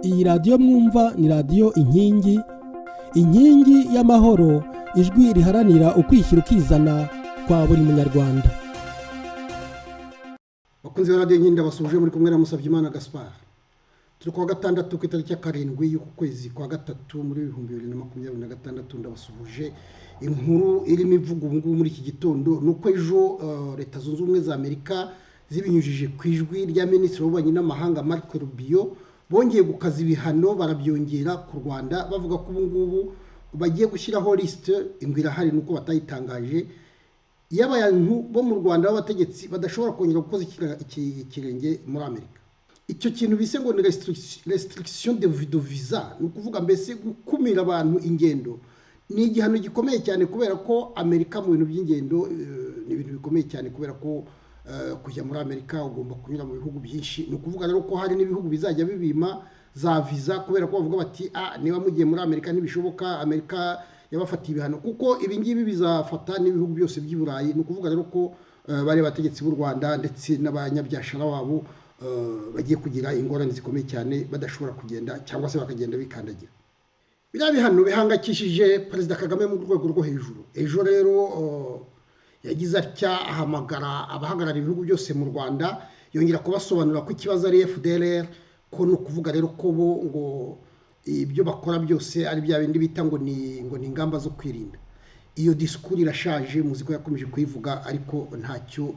Iyi radiyo mwumva ni Radiyo Inkingi, inkingi y'amahoro, ijwi riharanira ukwishyira ukizana kwa buri Munyarwanda. Bakunzi ba Radiyo Inkingi, ndabasuhuje. Muri kumwe na Musabyimana Gaspard. Turi kuwa gatandatu, ku itariki ya 7 y'uku kwezi kwa gatatu muri 2026. Ndabasuhuje. Inkuru irimo ivuga ubu ngubu muri iki gitondo ni uko ejo Leta Zunze Ubumwe za Amerika, zibinyujije ku ijwi rya Minisitiri w'Ububanyi n'Amahanga Marco Rubio, bongeye gukaza ibihano, barabyongera ku Rwanda, bavuga ko ubu ngubu bagiye gushyiraho lisite ingwi irahari, nuko batayitangaje, y'abantu bo mu Rwanda b'abategetsi badashobora kongera gukoza ikirenge muri Amerika. Icyo kintu bise ngo ni restriction de visa, ni ukuvuga mbese gukumira abantu ingendo. Ni igihano gikomeye cyane, kubera ko Amerika mu bintu by'ingendo ni ibintu bikomeye cyane, kubera ko kujya muri Amerika ugomba kunyura mu bihugu byinshi. Ni ukuvuga rero ko hari n'ibihugu bizajya bibima za visa, kubera ko bavuga bati: "Ah, niba mugiye muri Amerika ntibishoboka, Amerika yabafatiye ibihano." Kuko ibi ngibi bizafata n'ibihugu byose by'i Burayi. Ni ukuvuga rero ko bari abategetsi b'u Rwanda ndetse n'abanyabyashara babo bagiye kugira ingorane zikomeye cyane, badashobora kugenda cyangwa se bakagenda bikandagira. Biriya bihano bihangayikishije Perezida Kagame mu rwego rwo hejuru. Ejo rero yagize atya ahamagara abahagarariye ibihugu byose mu Rwanda, yongera kubasobanurira ko ikibazo ari FDLR, ko ni ukuvuga rero ko bo ngo ibyo bakora byose ari bya bindi bita ngo ni ingamba zo kwirinda. Iyo disikuru irashaje, muzi ko yakomeje kuyivuga, ariko ntacyo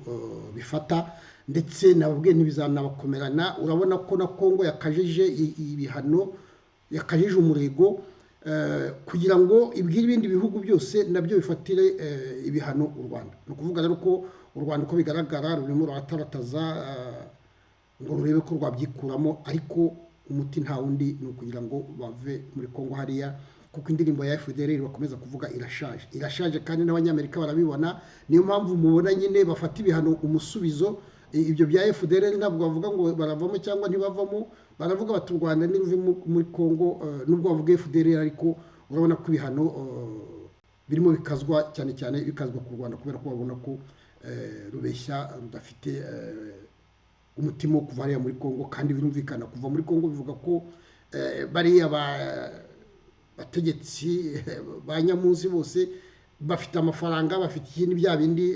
bifata, ndetse nababwiye ntibizanabakomerana. Urabona ko na Kongo yakajije ibihano, yakajije umurego kugira ngo ibwire ibindi bihugu byose nabyo bifatire ibihano u Rwanda. Ni ukuvuga rero ko u Rwanda, uko bigaragara, rurimo ruratarataza ngo rurebe ko rwabyikuramo, ariko umuti nta wundi, ni ukugira ngo bave muri Kongo hariya, kuko indirimbo ya FDLR bakomeza kuvuga irashaje, irashaje, kandi n'Abanyamerika barabibona. Niyo mpamvu mubona nyine bafata ibihano umusubizo. Ibyo bya FDLR ntabwo bavuga ngo baravamo cyangwa ntibavamo, baravuga bati: "U Rwanda niruve muri Kongo." Nubwo bavuga FDLR, ariko urabona ko ibihano birimo bikazwa cyane cyane, bikazwa ku Rwanda, kubera ko babona ko rubeshya, rudafite umutima wo kuva hariya muri Kongo. Kandi birumvikana, kuva muri Kongo bivuga ko bariya bategetsi ba nyamunsi bose bafite amafaranga, bafite ikindi, bya bindi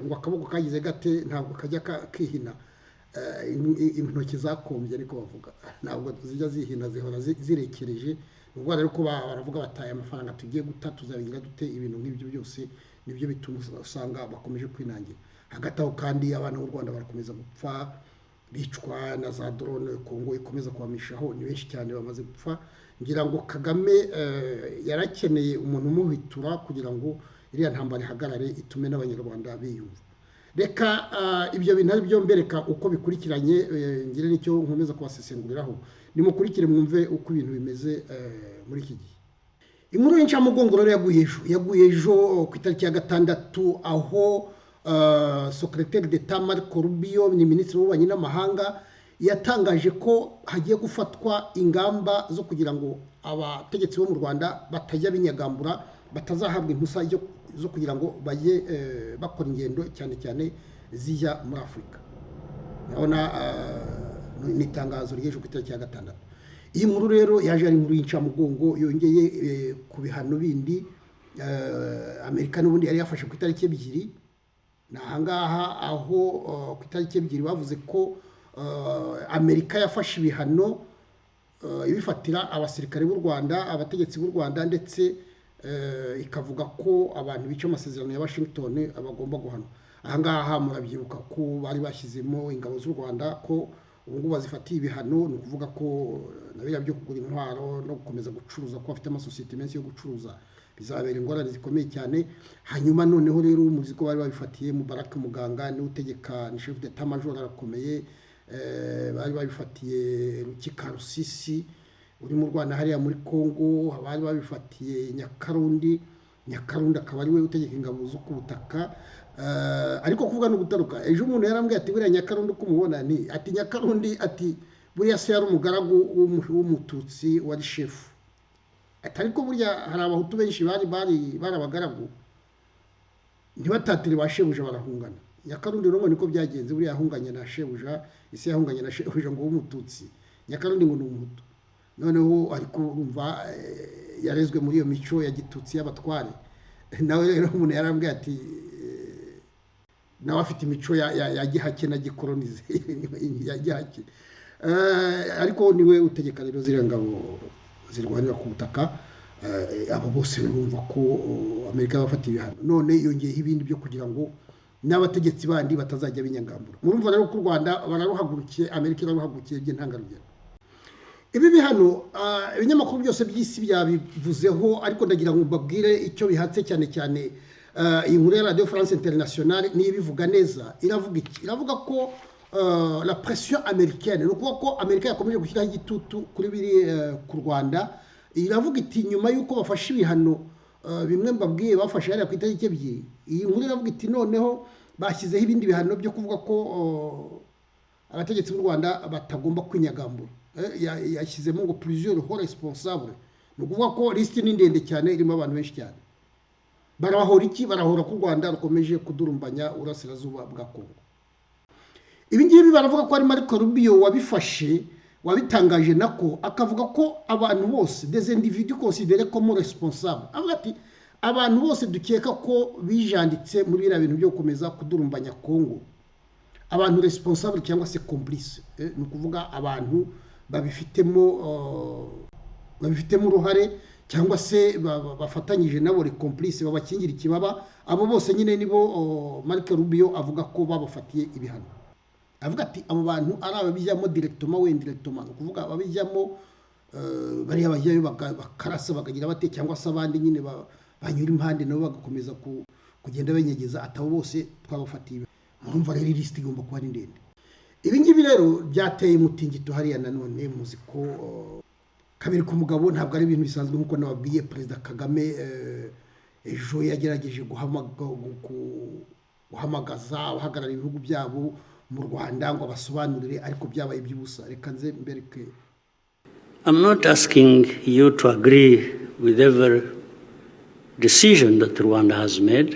ngo akaboko kagize gate ntabwo kajya kihina. Intoki zakombye, ariko bavuga, ntabwo zijya zihina, zihora zirekereje. Ni ukuvuga rero ko baravuga bataye amafaranga tugiye guta, tuzabigira dute? Ibintu nk'ibyo byose nibyo bituma usanga bakomeje kwinangira. Hagati aho kandi abana b'u Rwanda barakomeza gupfa, bicwa na za drone Kongo ikomeza kubamishaho. Ni benshi cyane bamaze gupfa. Ngira ngo Kagame yarakeneye umuntu umuhitura kugira ngo iriya ntambara ihagarare, itume n'Abanyarwanda biyumva. Reka ibyo bintu ari byo mbereka uko bikurikiranye, ngire n'icyo nkomeza kubasesenguriraho. Nimukurikire mwumve uko ibintu bimeze muri iki gihe. Inkuru y'incamugongo rero yaguye ejo, yaguye ejo ku itariki ya 6, aho Secrétaire d'État Marco Rubio, ni Minisitiri w'Ububanyi n'Amahanga, yatangaje ko hagiye gufatwa ingamba zo kugira ngo abategetsi bo mu Rwanda batajya binyagambura, batazahabwa impushya zo kugira ngo bajye bakora ingendo, cyane cyane zijya muri Afurika. Urabona ni itangazo ry'ejo ku itariki ya 6. Iyi nkuru rero yaje ari inkuru y'incamugongo, yongeye ku bihano bindi Amerika n'ubundi yari yafashe ku itariki 2. Ni ahangaha aho ku itariki 2 bavuze ko Amerika yafashe ibihano, ibifatira abasirikare b'u Rwanda, abategetsi b'u Rwanda, ndetse ikavuga ko abantu bica amasezerano ya Washington bagomba guhanwa. Ahangaha murabyibuka ko bari bashyizemo ingabo z'u Rwanda, ko ubu ngubu bazifatiye ibihano. Ni ukuvuga ko na biriya byo kugura intwaro no gukomeza gucuruza, ko bafite amasosiyete menshi yo gucuruza, bizabera ingorane zikomeye cyane. Hanyuma noneho rero muzi ko bari babifatiye Mubaraka Muganga, niwe utegeka, ni chef d'état major, arakomeye. Bari babifatiye Rukika Rusisi uri mu Rwanda hariya muri Congo, bari babifatiye Nyakarundi, Nyakarundi akaba ari we utegeka ingabo zo ku butaka. Ariko kuvuga no gutaruka, ejo umuntu yarambwiye ati: "Buriya Nyakarundi uko umubona," ni ati: "Nyakarundi," ati, "buriya se yari umugaragu w'Umututsi wari shefu," ati, "ariko burya hari Abahutu benshi bari abagaragu, ntibatatire ba shebuja, barahungana." Nyakarundi rero ngo niko byagenze, buriya yahunganye na shebuja, isi yahunganye na shebuja ngo w'Umututsi, Nyakarundi ngo ni Umuhutu. Noneho ariko urumva yarezwe muri iyo mico ya gitutsi y'abatware. Nawe rero umuntu yarambwiye ati nawe afite imico ya gihake na gikolonize ya gihake. Ariko niwe utegeka rero ziriya ngabo zirwanira ku butaka. Abo bose bumva ko Amerika yabafatiye ibihano, none yongeyeho ibindi byo kugira ngo n'abategetsi bandi batazajya binyagambura. Murumva rero ko u Rwanda bararuhagurukiye, Amerika iraruhagurukiye by'intangarugero. Ibi bihano ibinyamakuru byose by'isi byabivuzeho, ariko ndagira ngo mbabwire icyo bihatse cyane cyane. Iyi nkuru ya Radio France Internationale niyo ibivuga neza. Iravuga iki? Iravuga ko la pression américaine, ni ukuvuga ko Amerika yakomeje gushyiraho igitutu kuri biri ku Rwanda. Iravuga iti nyuma y'uko bafashe ibihano bimwe mbabwiye bafashe hariya ku itariki 2, iyi nkuru iravuga iti noneho bashyizeho ibindi bihano byo kuvuga ko abategetsi b'u Rwanda batagomba kwinyagambura. Yashyizemo ngo plusieurs hauts responsables, ni ukuvuga ko lisiti ni ndende cyane, irimo abantu benshi cyane. Barabahora iki? Barahora ko u Rwanda rukomeje kudurumbanya uburasirazuba bwa Kongo. Ibi ngibi baravuga ko ari Marco Rubio wabifashe, wabitangaje nako, akavuga ko abantu bose, des individus considérés comme responsables, avuga ati abantu bose dukeka ko bijanditse muri biriya bintu byo gukomeza kudurumbanya Kongo, abantu responsable cyangwa se complice, ni ukuvuga abantu babifitemo uruhare cyangwa se bafatanyije nabo, les complices, babakingira ikibaba, abo bose nyine nibo Marco Rubio avuga ko babafatiye ibihano. Avuga ati abo bantu ari ababijyamo directement ou indirectement, ni ukuvuga ababijyamo bariya bajyayo bakarasa bakagira bate, cyangwa se abandi nyine banyura impande nabo bagakomeza kugenda benyegeza, atabo bose twabafatiye ibihano. Murumva rero ilisiti igomba kuba ari ndende. Ibi ngibi rero byateye umutingito hariya. Nanone muzi ko kabiri ku mugabo ntabwo ari ibintu bisanzwe. Nk'uko nababwiye, Perezida Kagame ejo yagerageje guhamagaza abahagarariye ibihugu byabo mu Rwanda ngo abasobanurire, ariko byabaye iby'ubusa. Reka nze mbereke. I'm not asking you to agree with every decision that Rwanda has made,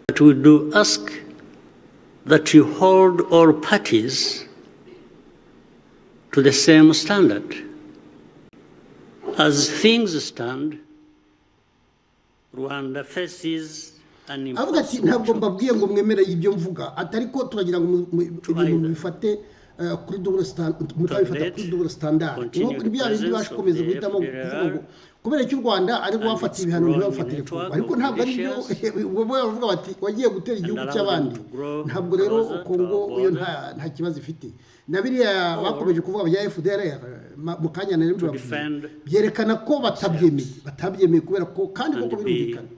but we do ask that you hold all parties to the same standard. As things stand, Rwanda faces an Avuga ati ntabwo mbabwiye ngo mwemere ibyo mvuga, atari ko turagira ngo ibintu bifate kuri double standard, mutabifata kuri double standard, nko bya bindi bakomeza guhitamo kuvuga ngo kubera icyo u Rwanda ari guhafatira ibihano ntibafatire Kongo. Ariko ntabwo ari byo. Ubwo bo baravuga bati wagiye gutera igihugu cy'abandi. Ntabwo rero Kongo yo nta kibazo ifite na biriya bakomeje kuvuga bya FDLR mu kanya nari mbibabwiye, byerekana ko batabyemeye kubera ko kandi koko birumvikana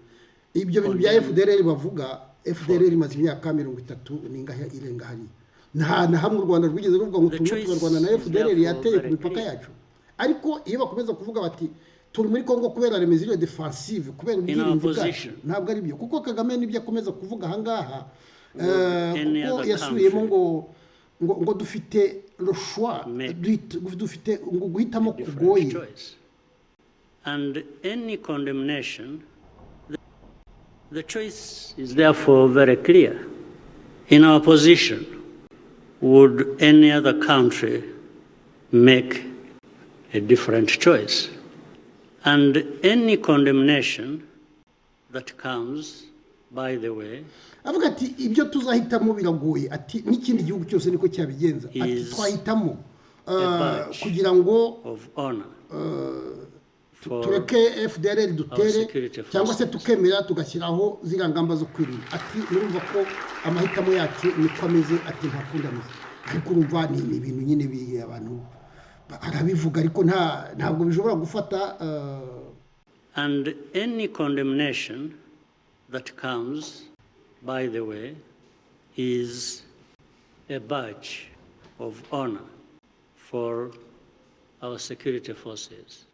ibyo bintu bya FDLR bavuga. FDLR imaze imyaka 30 n'ingahe irenga hariya. Nta na hamwe u Rwanda rwigeze ruvuga ngo turimo turarwana na FDLR yateye ku mipaka yacu. Ariko iyo bakomeza kuvuga bati turi muri Kongo kubera les mesures défensives, kubera ubwirinzi bwacu, ntabwo ari byo, kuko Kagame nibyo akomeza kuvuga ahangaha, kuko yasubiyemo ngo dufite le choix, dufite ngo guhitamo kugoye. And any condemnation, the choice is therefore very clear. In our position, would any other country make a different choice? And any condemnation that comes, by the way, Avuga ati ibyo tuzahitamo biragoye, ati n'ikindi gihugu cyose niko cyabigenza, ati twahitamo kugira ngo tureke FDLR dutere, cyangwa se tukemera tugashyiraho ziriya ngamba zo kwirinda. Ati murumva ko amahitamo yacu niko ameze, ati nta kundi ameze. Ariko urumva ni ibintu nyine abantu arabivuga, ariko ntabwo bishobora gufata. And any condemnation that comes, by the way, is a badge of honor for our security forces.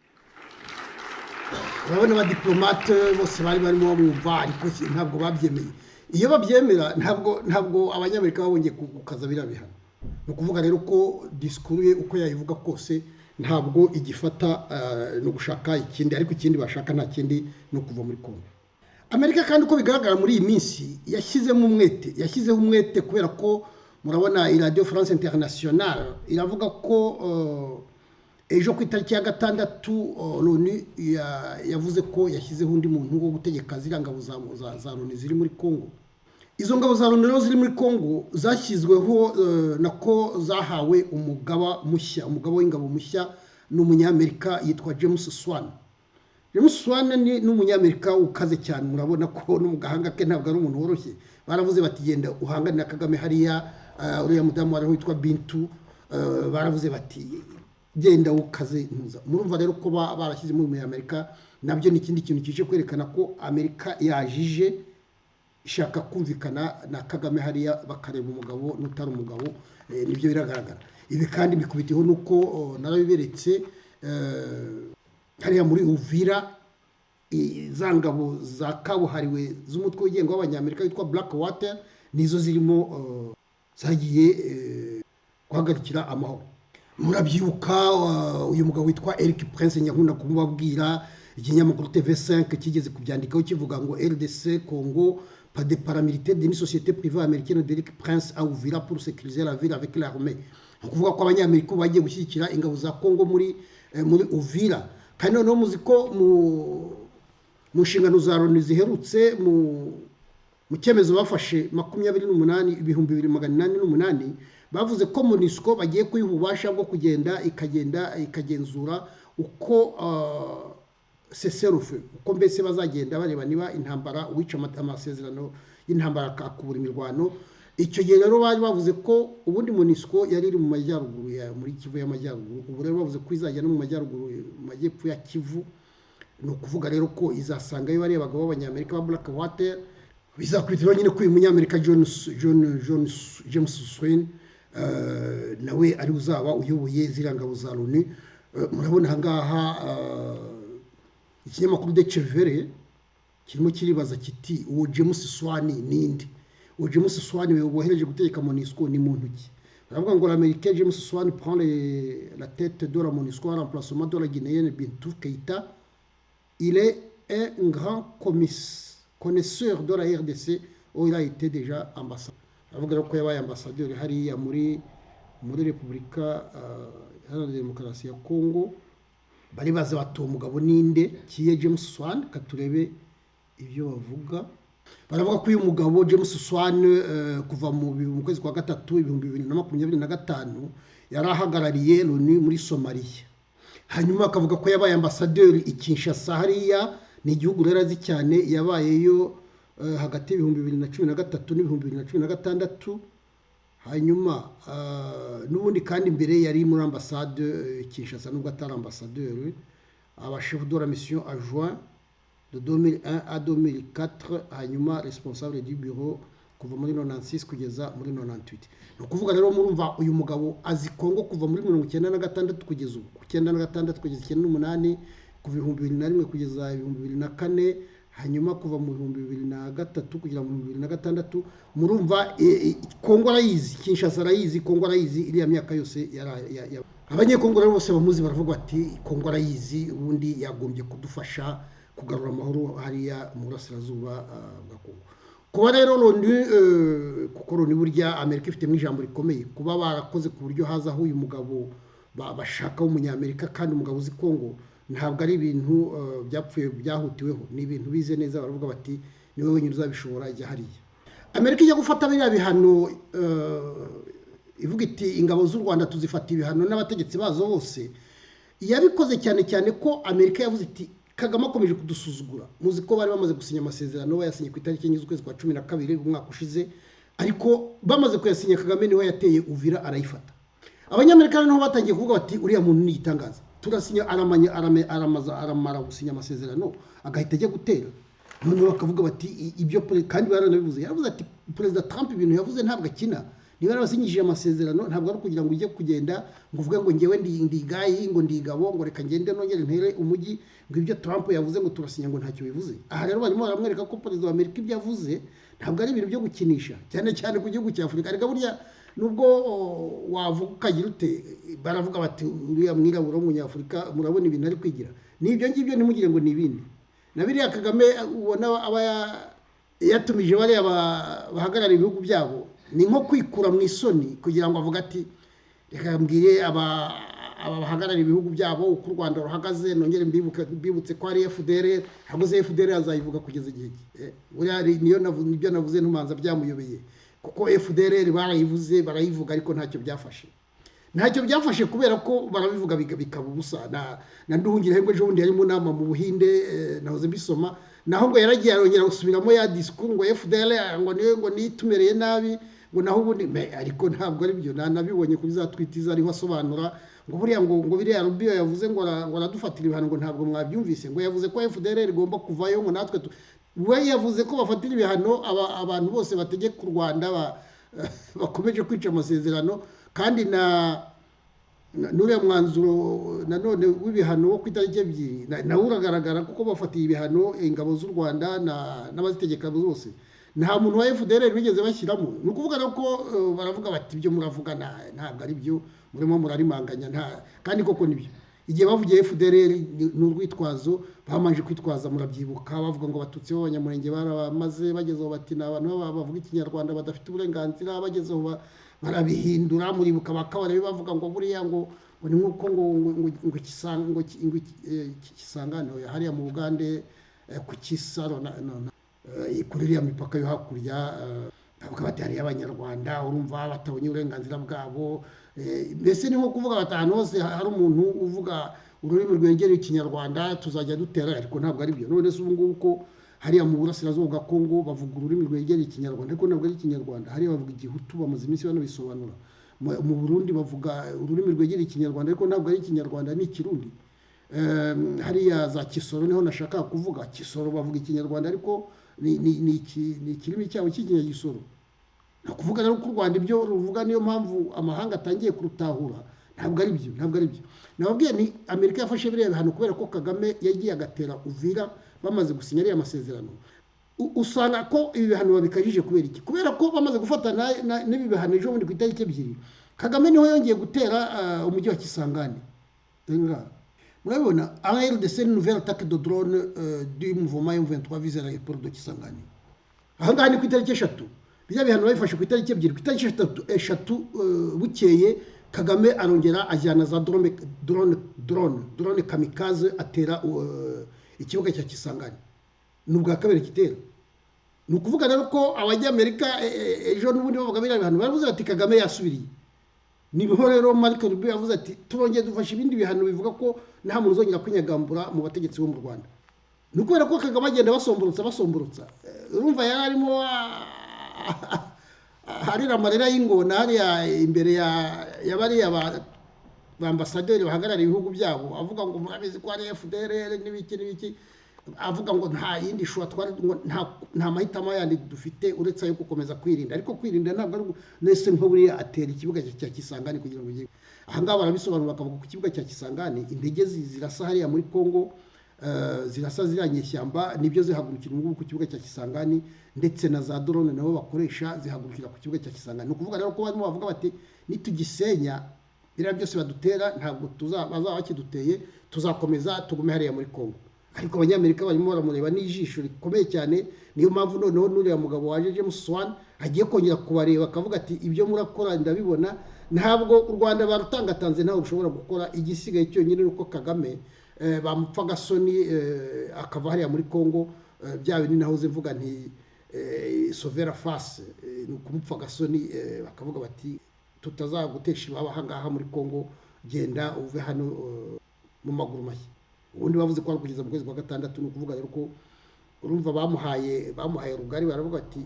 Urabona abadiplomate bose bari barimo bamwumva, ariko ntabwo babyemeye. Iyo babyemera ntabwo Abanyamerika babongeye gukaza biriya bihano. Ni ukuvuga rero ko disikuru ye, uko yayivuga kose, ntabwo igifata, no gushaka ikindi. Ariko ikindi bashaka nta kindi, ni ukuva muri Kongo. Amerika kandi uko bigaragara muri iyi minsi yashyizemo umwete, yashyizeho umwete, kubera ko murabona iyi Radio France Internationale iravuga ko Ejo ku itariki ya 6, Loni yavuze ko yashyizeho undi muntu wo gutegeka ziriya ngabo za Loni ziri muri Congo. Izo ngabo za Loni rero ziri muri Congo zashyizweho, nako zahawe umugaba mushya, umugaba w'ingabo mushya ni Umunyamerika yitwa James Swan. James Swan ni Umunyamerika ukaze cyane, murabona ko no mu gahanga ke ntabwo ari umuntu woroshye. Baravuze bati: "Genda uhangane na Kagame hariya." Uriya mudamu wariho witwa Bintu, baravuze bati: "Genda ukaze ntuza." Murumva rero ko barashyize muri Amerika, nabyo ni ikindi kintu kije kwerekana ko Amerika yajije ishaka kumvikana na Kagame hariya, bakareba umugabo n'utari umugabo. Nibyo biragaragara. Ibi kandi bikubitiyeho nuko narabiberetse, hariya muri Uvira za ngabo za kabuhariwe z'umutwe wigenga w'Abanyamerika witwa Black Water nizo zirimo, zagiye guhagarikira amahoro. Murabyibuka uyu mugabo witwa Eric Prince, nyankunda kumubabwira. Ikinyamakuru TV5 kigeze kubyandikaho kivuga ngo: "RDC Congo pas de paramilitaire d'une société privée américaine d'Eric Prince à Uvira pour sécuriser la ville avec l'armée." Ni ukuvuga ko Abanyamerika bagiye gushyigikira ingabo za Congo muri Uvira. Kandi noneho muzi ko mu nshingano za Loni ziherutse, mu cyemezo bafashe 28 2808, bavuze ko MONUSCO bagiye kuyiha ububasha bwo kugenda ikagenda ikagenzura uko cessez-le-feu, uko mbese bazagenda bareba niba intambara, uwica amasezerano y'intambara akakubura imirwano. Icyo gihe rero bari bavuze ko ubundi MONUSCO yari iri mu majyaruguru ya muri Kivu y'Amajyaruguru, ubu rero bavuze ko izajya no mu majyaruguru, mu majyepfo ya Kivu. Ni ukuvuga rero ko izasangayo bariya bagabo b'Abanyamerika ba Black Water. Bizakubitiraho nyine ko uyu Munyamerika John James Swain nawe ari uzaba uyoboye ziriya ngabo za Loni. Murabona aha ngaha ikinyamakuru Deutsche Welle kirimo kiribaza kiti: "Uwo James Swan ninde? Uwo James Swan wohereje gutegeka MONUSCO ni muntu ki?" Baravuga ngo: "L'Américain James Swan prend la tête de la MONUSCO en remplacement de la Guinéenne Bintou Keita. Il est un grand connaisseur de la RDC où il a été déjà ambassadeur." Aravuga rero ko yabaye ambasaderi hariya muri Repubulika Iharanira Demokarasi ya Congo. Bari bazi bati: "Uwo mugabo ninde kiye James Swan?" Katurebe ibyo bavuga. Baravuga ko uyu mugabo James Swan, kuva mu kwezi kwa gatatu 2025, yari ahagarariye Loni muri Somaliya. Hanyuma bakavuga ko yabaye ambasaderi i Kinshasa hariya, ni igihugu rero azi cyane. Yabayeyo hagati y'2013 n'2016. Hanyuma n'ubundi kandi mbere yari muri ambasade Kinshasa, nubwo atari ambasaderi, aba chef de la mission adjoint de 2001 à 2004, hanyuma responsable du bureau kuva muri 96 kugeza muri 98. Ni ukuvuga rero murumva uyu mugabo azi Kongo kuva muri 96 kugeza ubu, ku 96 kugeza 98, kuva 2001 kugeza 2004, hanyuma kuva mu 2003 kugera mu 2006. Murumva Kongo arayizi, Kinshasa arayizi, Kongo arayizi iriya myaka yose. Abanyekongo rero bose bamuzi baravuga bati: "Kongo arayizi, ubundi yagombye kudufasha kugarura amahoro hariya mu burasirazuba bwa Kongo." Kuba rero Loni, kuko Loni burya Amerika ifitemo ijambo rikomeye, kuba barakoze ku buryo hazaho uyu mugabo bashaka w'Umunyamerika kandi umugabo uzi Kongo, ntabwo ari ibintu byapfuye byahutiweho, ni ibintu bize neza. Baravuga bati: "Niwe wenyine uzabishobora, ijya hariya." Amerika ijya gufata biriya bihano, ivuga iti: "Ingabo z'u Rwanda tuzifata ibihano n'abategetsi bazo bose," yabikoze cyane cyane ko Amerika yavuze iti: "Kagame akomeje kudusuzugura." Muzi ko bari bamaze gusinya amasezerano, bayasinye ku itariki 4 z'ukwezi kwa 12 umwaka ushize, ariko bamaze kuyasinya Kagame niwe yateye Uvira arayifata. Abanyamerika noneho batangiye kuvuga bati: "Uriya muntu ni igitangaza, turasinya aramaza aramara gusinya amasezerano agahita ajya gutera." Noneho bakavuga bati ibyo kandi baranabivuze, yaravuze ati: "Perezida Trump ibintu yavuze ntabwo akina. Niba yarabasinyishije amasezerano, ntabwo ari ukugira ngo ujye kugenda ngo uvuge ngo ngewe ndi gayi, ngo ndi igabo, ngo reka ngende nongere ntere umujyi, ngo ibyo Trump yavuze ngo turasinya ngo ntacyo bivuze." Aha rero barimo baramwereka ko perezida wa Amerika ibyo yavuze ntabwo ari ibintu byo gukinisha, cyane cyane ku gihugu cya Afurika. Ariko burya nubwo wavuga ukagira ute, baravuga bati: "Uriya mwirabura w'Umunyafurika, murabona ibintu ari kwigira." Ni ibyo ngibyo, ntimugire ngo ni ibindi. Na biriya Kagame ubona aba yatumije bariya bahagarariye ibihugu byabo, ni nko kwikura mu isoni kugira ngo avuge ati: "Reka mbwire aba aba bahagarara ibihugu byabo uko u Rwanda ruhagaze. Nongere mbibutse ko ari FDLR, haguze FDLR azayivuga kugeza igihe buriya niyo nibyo navuze ntumanza byamuyobeye, kuko FDLR barayivuze barayivuga ariko ntacyo byafashe, ntacyo byafashe kubera ko barabivuga bikaba ubusa. Na Nduhungirehe ngo ejo bundi yari mu nama mu Buhinde, nahoze mbisoma, naho ngo yaragiye arongera gusubiramo ya discours ngo FDLR ngo niyo ngo nitumereye nabi ngo naho ubundi, ariko ntabwo ari byo. Nabibonye kuri za tweet ariho asobanura ngo buriya ngo biriya Rubio yavuze ngo aradufatira ibihano ngo ntabwo mwabyumvise, ngo yavuze ko FDLR igomba kuvayo ngo natwe we yavuze ko bafatira ibihano abantu bose bategeka u Rwanda bakomeje kwica amasezerano. Kandi na nuriya mwanzuro nanone w'ibihano wo ku itariki 2 nawe uragaragara, kuko bafatiye ibihano ingabo z'u Rwanda n'abazitegeka zose, nta muntu wa FDLR bigeze bashyiramo. Ni ukuvuga ko baravuga bati ibyo muravuga ntabwo ari byo, murimo murarimanganya, nta kandi koko nibyo. Igihe bavugiye FDLR ni urwitwazo bamanje kwitwaza, murabyibuka bavuga ngo Abatutsi b'Abanyamurenge barabamaze, bagezeho bati ni abantu bavuga Ikinyarwanda badafite uburenganzira, bagezeho barabihindura. Muribuka bakabarebe bavuga ngo buriya ngo ni nkuko ngo Kisangano hariya mu Bugande ku Kisaro kuri iriya mipaka yo hakurya, bavuga bati hariya Abanyarwanda urumva batabonye uburenganzira bwabo. Mbese ni nko kuvuga bati ahantu hose hari umuntu uvuga ururimi rwegereye Ikinyarwanda tuzajya dutera, ariko ntabwo ari byo. None se ubu ngubu ko hariya mu burasirazuba bwa Kongo bavuga ururimi rwegereye Ikinyarwanda, ariko ntabwo ari Ikinyarwanda, hariya bavuga Igihutu, bamaze iminsi banabisobanura. Mu Burundi bavuga ururimi rwegereye Ikinyarwanda, ariko ntabwo ari Ikinyarwanda, ni Ikirundi. Hariya za Kisoro niho nashaka kuvuga, Kisoro bavuga Ikinyarwanda ariko ni ikirimi cyabo cy'Ikinyagisoro. Ni ukuvuga rero ko u Rwanda ibyo ruvuga, niyo mpamvu amahanga atangiye kurutahura, ntabwo ari byo, ntabwo ari byo. Nababwiye ni Amerika yafashe biriya bihano kubera ko Kagame yagiye agatera Uvira bamaze gusinya ariya masezerano. Usanga ko ibi bihano babikajije kubera iki? Kubera ko bamaze gufata n'ibi bihano ejo bundi ku itariki 2, Kagame niho yongeye gutera umujyi wa Kisangani. Murabibona RDC une nouvelle attaque de drone du mouvement M23 vise l'aéroport de Kisangani. Aha ngaha ni ku itariki 3, biriya bihano babifashe ku itariki 2, ku itariki 3 bukeye Kagame arongera ajyana za drone kamikaze atera ikibuga cya Kisangani. Ni ubwa kabiri kitera. Ni ukuvuga rero ko Abanyamerika ejo n'ubundi bavuga biriya bihano baravuze bati Kagame yasubiriye. Niho rero Marco Rubio yavuze ati turongeye dufashe ibindi bihano bivuga ko nta muntu uzongera kwinyagambura mu bategetsi bo mu Rwanda. Ni ukubera ko Kagame agenda basomborotsa. Urumva yari arimo harira amarira y'ingona hariya imbere ya bariya ba ambasaderi bahagarariye ibihugu byabo, avuga ngo murabizi ko ari FDLR n'ibiki n'ibiki, avuga ngo nta yindi shwa twari, nta mahitamo yandi dufite uretse ayo gukomeza kwirinda. Ariko kwirinda ntabwo ari nese nko buriya atera ikibuga cya Kisangani kugira ngo ugere aha ngaha. Barabisobanura bakavuga ku kibuga cya Kisangani indege zirasa hariya muri Kongo, zirasa ziriya nyeshyamba, nibyo zihagurukira ubu ku kibuga cya Kisangani, ndetse na za drone nabo bakoresha zihagurukira ku kibuga cya Kisangani. Ni ukuvuga rero ko barimo bavuga bati nitugisenya biriya byose badutera ntabwo bazaba bakiduteye, tuzakomeza tugume hariya muri Kongo. Ariko Abanyamerika barimo baramureba n'ijisho rikomeye cyane. Niyo mpamvu noneho n'uriya mugabo waje James Swan agiye kongera kubareba akavuga ati ibyo murakora ndabibona, ntabwo u Rwanda barutangatanze, ntabwo rushobora gukora. Igisigaye cyonyine nuko Kagame bamupfa agasoni akava hariya muri Kongo, bya bindi nahoze mvuga nti sauver face, ni ukumupfa agasoni, bakavuga bati tutazagutesha ibaba aha ngaha muri Kongo, genda uve hano mu maguru mashya. Ubundi bavuze ko ari kugeza mu kwezi kwa 6. Ni ukuvuga rero ko urumva bamuhaye rugari, baravuga ati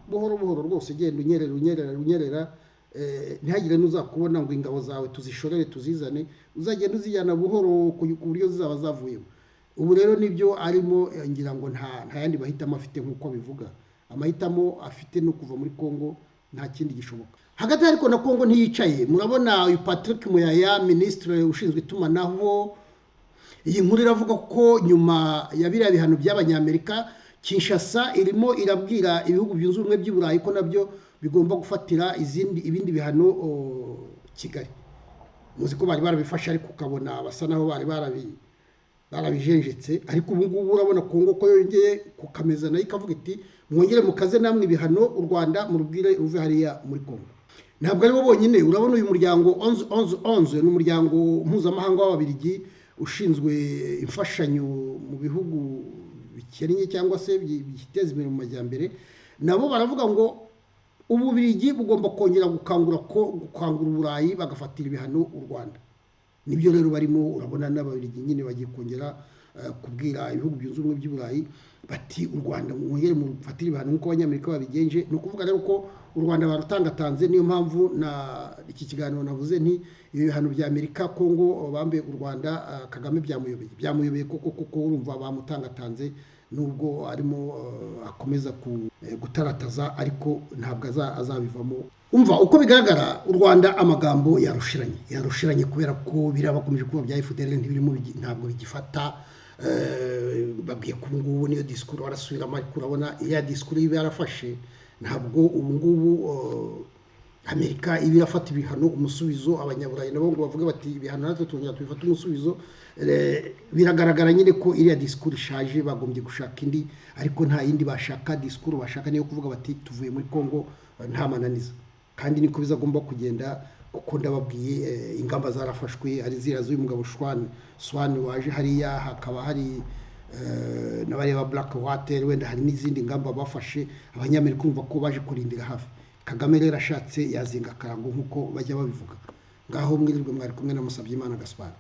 buhoro buhoro rwose genda unyerera unyerera unyerera, ntihagire n'uzakubona ngo ingabo zawe tuzishorere tuzizane, uzagenda uzijyana buhoro ku buryo zizaba zavuyemo. Ubu rero nibyo arimo, ngira ngo nta yandi mahitamo afite nk'uko abivuga. Amahitamo afite no kuva muri Kongo, nta kindi gishoboka. Hagati ariko na Kongo ntiyicaye. Murabona uyu Patrick Muyaya, minisitiri ushinzwe itumanaho, iyi nkuru iravuga ko nyuma ya biriya bihano by'Abanyamerika, Kinshasa irimo irabwira ibihugu byunze ubumwe by'i Burayi ko nabyo bigomba gufatira ibindi bihano Kigali. Muzi ko bari barabifashe, ariko ukabona basa naho bari barabijenjetse. Ariko ubu ngubu urabona Kongo ko yongeye kukameza nayo ikavuga iti mwongere mukaze namwe ibihano u Rwanda murubwire ruve hariya muri Kongo. Ntabwo aribo bonyine. Urabona uyu muryango 11 11 11 ni umuryango mpuzamahanga w'Ababirigi ushinzwe imfashanyo mu bihugu bikennye cyangwa se byiteza imbere mu majyambere. Nabo baravuga ngo Ububirigi bugomba kongera gukangura Uburayi, bagafatira ibihano u Rwanda. Nibyo rero barimo. Urabona n'Ababirigi nyine bagiye kongera kubwira ibihugu byunze ubumwe by'Uburayi bati: "U Rwanda mwongere mufatire ibihano nk'uko Abanyamerika babigenje." Ni ukuvuga rero ko u Rwanda barutangatanze. Niyo mpamvu na iki kiganiro navuze nti ibi bihano bya Amerika, Kongo bambaye u Rwanda, Kagame byamuyobeye koko, kuko urumva bamutangatanze. Nubwo arimo akomeza gutarataza, ariko ntabwo azabivamo. Umva, uko bigaragara u Rwanda amagambo yarushiranye, kubera ko biriya bakomeje kuba bya FDLR ntibirimo, ntabwo bigifata. Babwiye ko ubu ngubu niyo disikuru barasubiramo, ariko urabona iriya disikuru iba yarafashe. Ntabwo ubu ngubu Amerika iba irafata ibihano umusubizo, Abanyaburayi nabo ngo bavuge bati: "Ibihano natwe tongera tubifate umusubizo." Biragaragara nyine ko iriya disikuru ishaje, bagombye gushaka indi, ariko nta yindi bashaka. Disikuru bashaka niyo kuvuga bati: "Tuvuye muri Kongo nta mananiza." Kandi niko bizagomba kugenda, kuko ndababwiye, ingamba zarafashwe. Hari ziriya z'uyu mugabo Swan waje hariya, hakaba hari n'abareba Black Water, wenda hari n'izindi ngamba bafashe. Abanyamerika urumva ko baje kurindira hafi. Kagame rero ashatse yazinga akarango nk'uko bajya babivuga. Ngaho mwirirwe, mwari kumwe na Musabyimana Gaspard.